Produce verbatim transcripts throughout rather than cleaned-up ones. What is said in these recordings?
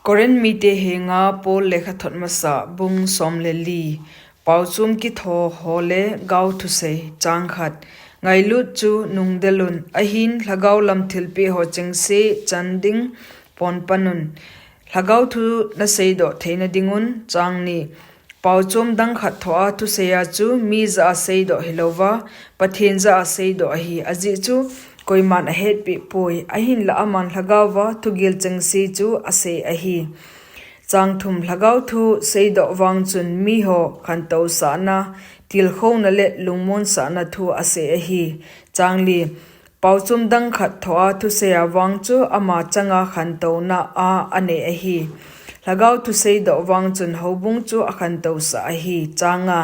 Korinth mite henga Paul lekhathot masa bung som le li. Paochom kitho ho le gao thusei. Chang khat. Ngailut chu nungdelun, ahin lhagao lam thilpeh ho chengse chan ding ponpanun. Lhagao thu naseidoh theina dingun. Chang ni. Paochom dang khat thoa thusei a chu mi jah a seidoh hilouva, Pathen jah a seidoh ahi. Ajeh chu koiman ahetpeh poi. Ahinla aman lhagao va thugil chengse chu asei ahi. Chang thum. Lhagao thu seidoh vang chun miho khantousahna, tilkhouna le lungmonsahna thu asei ahi. Chang li. Paochom dang khat thoa thusei a vang chu ama changa khantouna a anei ahi. Lhagao thu seidoh vang chun houbung chu akhantousah ahi. Chang nga.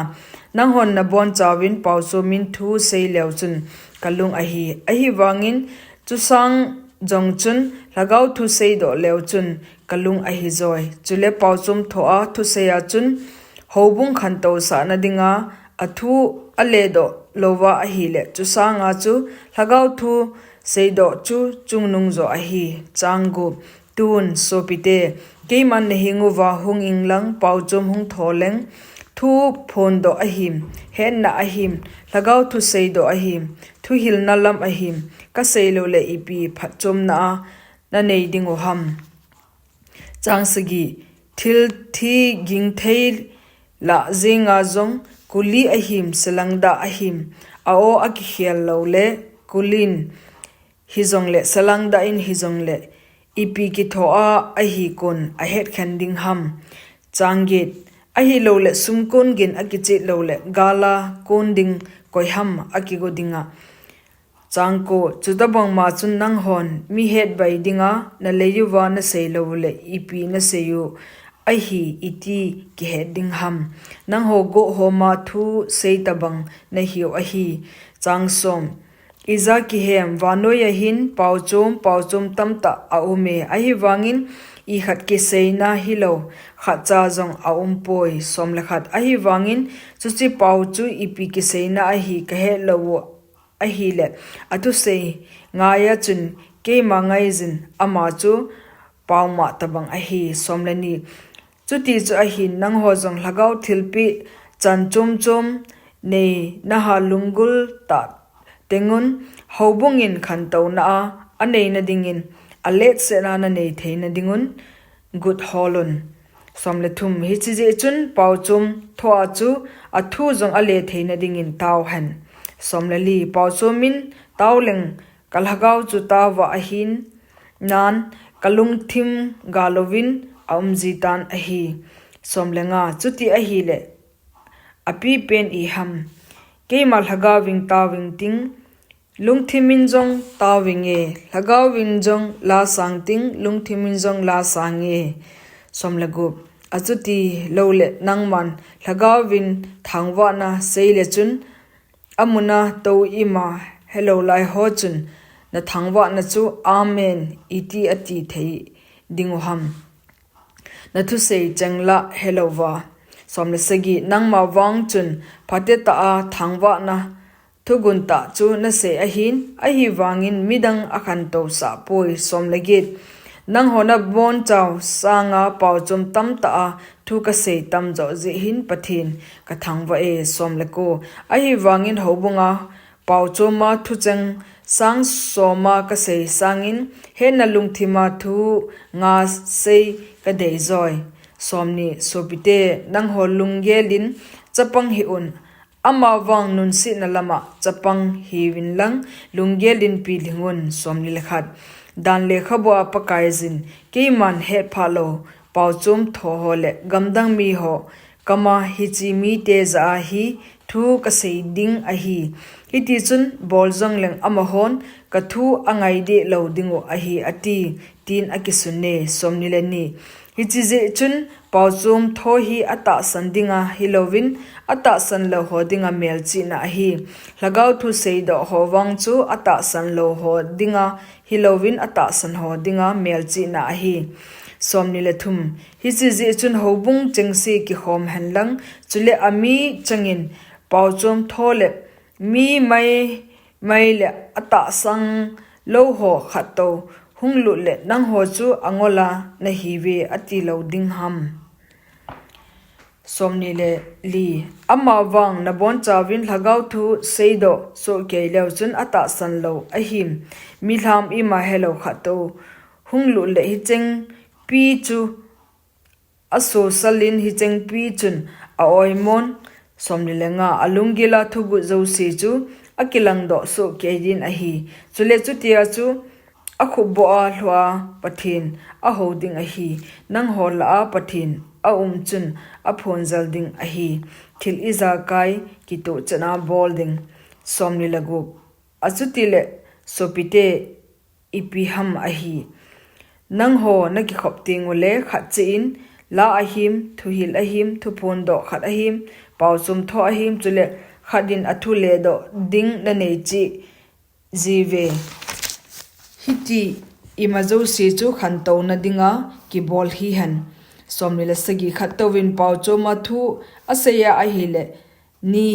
Nanghon nabonchauvin paochom in thu seileu chun kalung ahi. Ahivangin chusang jong chun lhagao thu seidoh leu chun kalung ahi joi. Chule paochom thoa thusei a chun houbung khantousahna dinga athu aledoh louva ahile, chusanga chu lhagao thu seidoh chu chungnung jo ahi. Chang gup. Tun, sopite, keiman nahenguva hung inglang, paochom hung tholeng, thu phondoh ahim, hetna ahim, lhagao thu seidoh ahim, thuhilna lam ahim, kasei loule ipi phatchomna a nanei dingu ham. Chang sagi. Thil thi gingthei lah jenga jong, kuli ahim, selangdah ahim, a-o akikhel loule, kulin hijongle, selangdah in hijongle, ipi kithoa ahikon ahetkhen ding ham. Chang get. Ahiloule sumkon gin akichet loule, gala kon ding koiham akigo dinga. Chang ko. Chutobangma chun nanghon mi hetbai dinga naleiyuva nasei loule ipi naseiyu ahi iti kihet ding ham. Nangho gohhoma thu sei tobang nahiu ahi. Chang som. Ija kihem, vannoi a hin paochom, paochom tamtah aume, ahivangin ikhat kiseina hilou khatcha jong aumpoi. Som le khat. Ahivangin chuche pao chu ipi kiseina ahi kahet louvu ahile, athusei ngaiya chun keima ngaiyin ama chu paoma tobang ahi. Som le ni. Chuti chu ahin nangho jong lhagao thilpeh chan chomchom nei naha lunggul tah tengun, houbungin khantouna a aneina dingin aletsetna nanei theina dingun gut holun. Som le thum. Hiche jeh chun paochom thoa chu athu jong ale theina dingin taohen. Som le li. Paochom in taoleng, kalhagao chu taova ahin, nan kalungthim galouvin aumjitan ahi. Som le nga. Chuti ahile apipen iham. Keima lhagaovin taoving ting, lungthimin jong taovinge, lhagaovin jong lasang ting, lungthimin jong lasange. Som le gup. Achuti loule nangman lhagaovin thangvahna seile chun, amuna tou ima helou laiho chun nathangvahna chu Amen iti ati thei dingu ham. Nathusei chengla helouva. Som le sagi. Nangma vang chun phatetah a thangvahna thuguntah chu nasei ahin, ahivangin midang akhantousahpoi. Som le get. Nangho nabonchau sanga paochom tamtah a thu kasei tamjo jeh hin Pathen kathangvah e. Som le ko. Ahivangin houbunga paochoma thucheng sang soma kasei sangin, hetna lungthima thu nga sei kadeijoi. Som ni. Sopite, nangho lunggelin chapang hih un, amavang nunsetna lama chapang hiuvin lang, lunggelin pilhingun. Som ni le khat. Dan lekhabua Pakaiyin keiman hetphah lou paochom thoho le gamdang miho kama hiche mite jah a hi thu kasei ding ahi. Hitichun bol jongleng amahon kathu angaideh lou dingu ahi ati, tin akisunne. Som ni le ni. Hiche jeh chun paochom tho hi atahsan dinga hilouvin, atahsan louho dinga melchihna ahi. Lhagao thu seidoh ho vang chu atahsan louho dinga hilouvin, atahsan ho dinga melchihna ahi. Som ni le thum. Hiche jeh chun houbung chengse kikhom henlang, chule ami chengin paochom tho le mi mai mai le atahsan louho khattou hung lut le nangho chu angol a nahiuve ati lou ding ham? Somni le li. Amavang nabonchauvin lhagao thu seidoh sohkei leu chun atahsan lou ahim, milham ima helou khat toh hung lut le hicheng pi chu asosal in hicheng pi chun a-oimon. Somni le nga. Alunggil a thugut jouse chu akilangdoh sohkei din ahi. Chule chutia chu akhupboh a lhua Pathen ahou ding ahi. Nangho lah a Pathen aum chun aphonjal ding ahi. Thil ijakai kitoh chan a bol ding. Somni le gup. Achuti le sopite, ipi ham ahi. Nangho nakikhop teng ule khat cheh in la ahim, thuhil ahim, thuphondoh khat ahim, paochom tho ahim, chule khat in athu ledoh ding nanei cheh jiuve. Hiti ima jouse chu khantouna dinga kibol hihen. Somni le sagi. Khat touvin paochom a thu asei a ahile, ni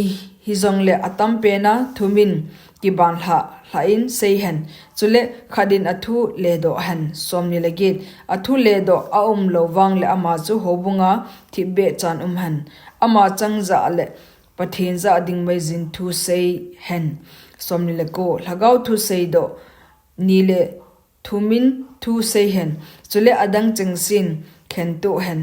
hijongle atam pen a thumin kiban lhah lhah in seihen. Chule khat in athu ledoh hen. Somni le get. Athu ledoh aum lou vang le ama chu houbung a thipbeh chan umhen. Ama chang jah le Pathen jah ding maiyin thu seihen. Somni le ko. Lhagao thu seidoh ni le thumin thu seihen. Chule adang chengsen khentoh hen.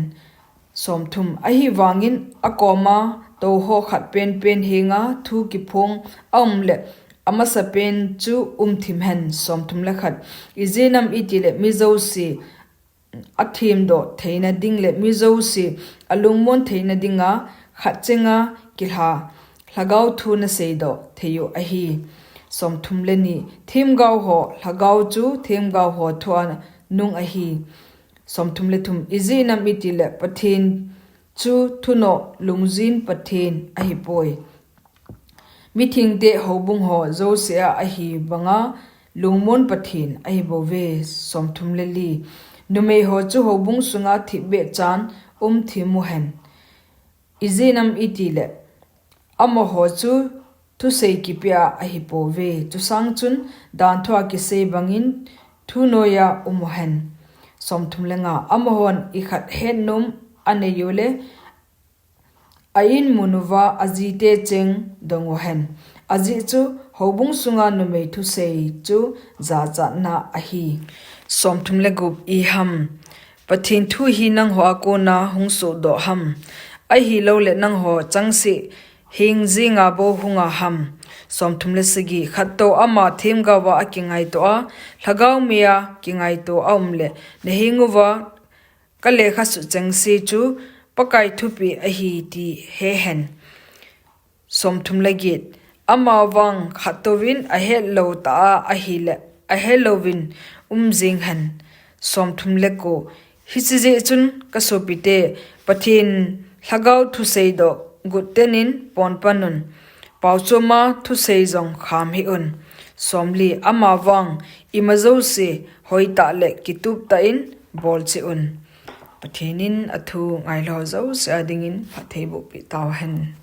Somthum. Ahivangin akoma touho khat penpen henga thu kiphong aum le amasapen chu umthim hen. Somthum le khat. Ijeh inem itile mi jouse athemdoh theina ding le mi jouse alungmon theina dinga khat chenga kilha lhagao thu naseidoh thei u ahi. Somthum le ni. Themgao ho lhagao chu themgao ho thua nung ahi. Somthum le thum. Ijeh inem itile Pathen chu thunoh lungjin Pathen ahipoi. Mithengte houbung ho jouse a ahi banga lungmon Pathen ahibouve. Somthum le li. Numei ho chu houbung sunga thipbeh chan umthim uhen. Ijeh inem itile amaho chu thusei kipea ahipouve. Chusang chun danthua kisei bangin thunoiya um uhen. Somthum le nga. Amahon ikhat hetnom anei ule a-in mun uva ajite cheng dong uhen. Ajeh chu houbung sunga numei thusei chu jachatna ahi. Somthum le gup. Iham? Pathen thu hi nangho a kona hung sohdoh ham? Ahiloule nangho changseh heng jenga bou hunga ham? Somthum le sagi. Khattou ama themgaova akingaito a, lhagao meiya kingaito aumle, nahenguva kalekhasuh chengse chu Pakai thupeh ahi ti hehen. Somthum le get. Amavang khattouvin ahetlou tah a ahile, ahelouvin um jenghen. Somthum le ko. Hiche jeh chun kasopite, Pathen lhagao thuseidoh guttenin ponpanun, paochoma thusei jong kham hih un. Somli. Amavang ima jouse hoitah le kituptah in bolcheh un. Pathen in athu ngailou jouse a dingin phatthei bohpeh tauhen.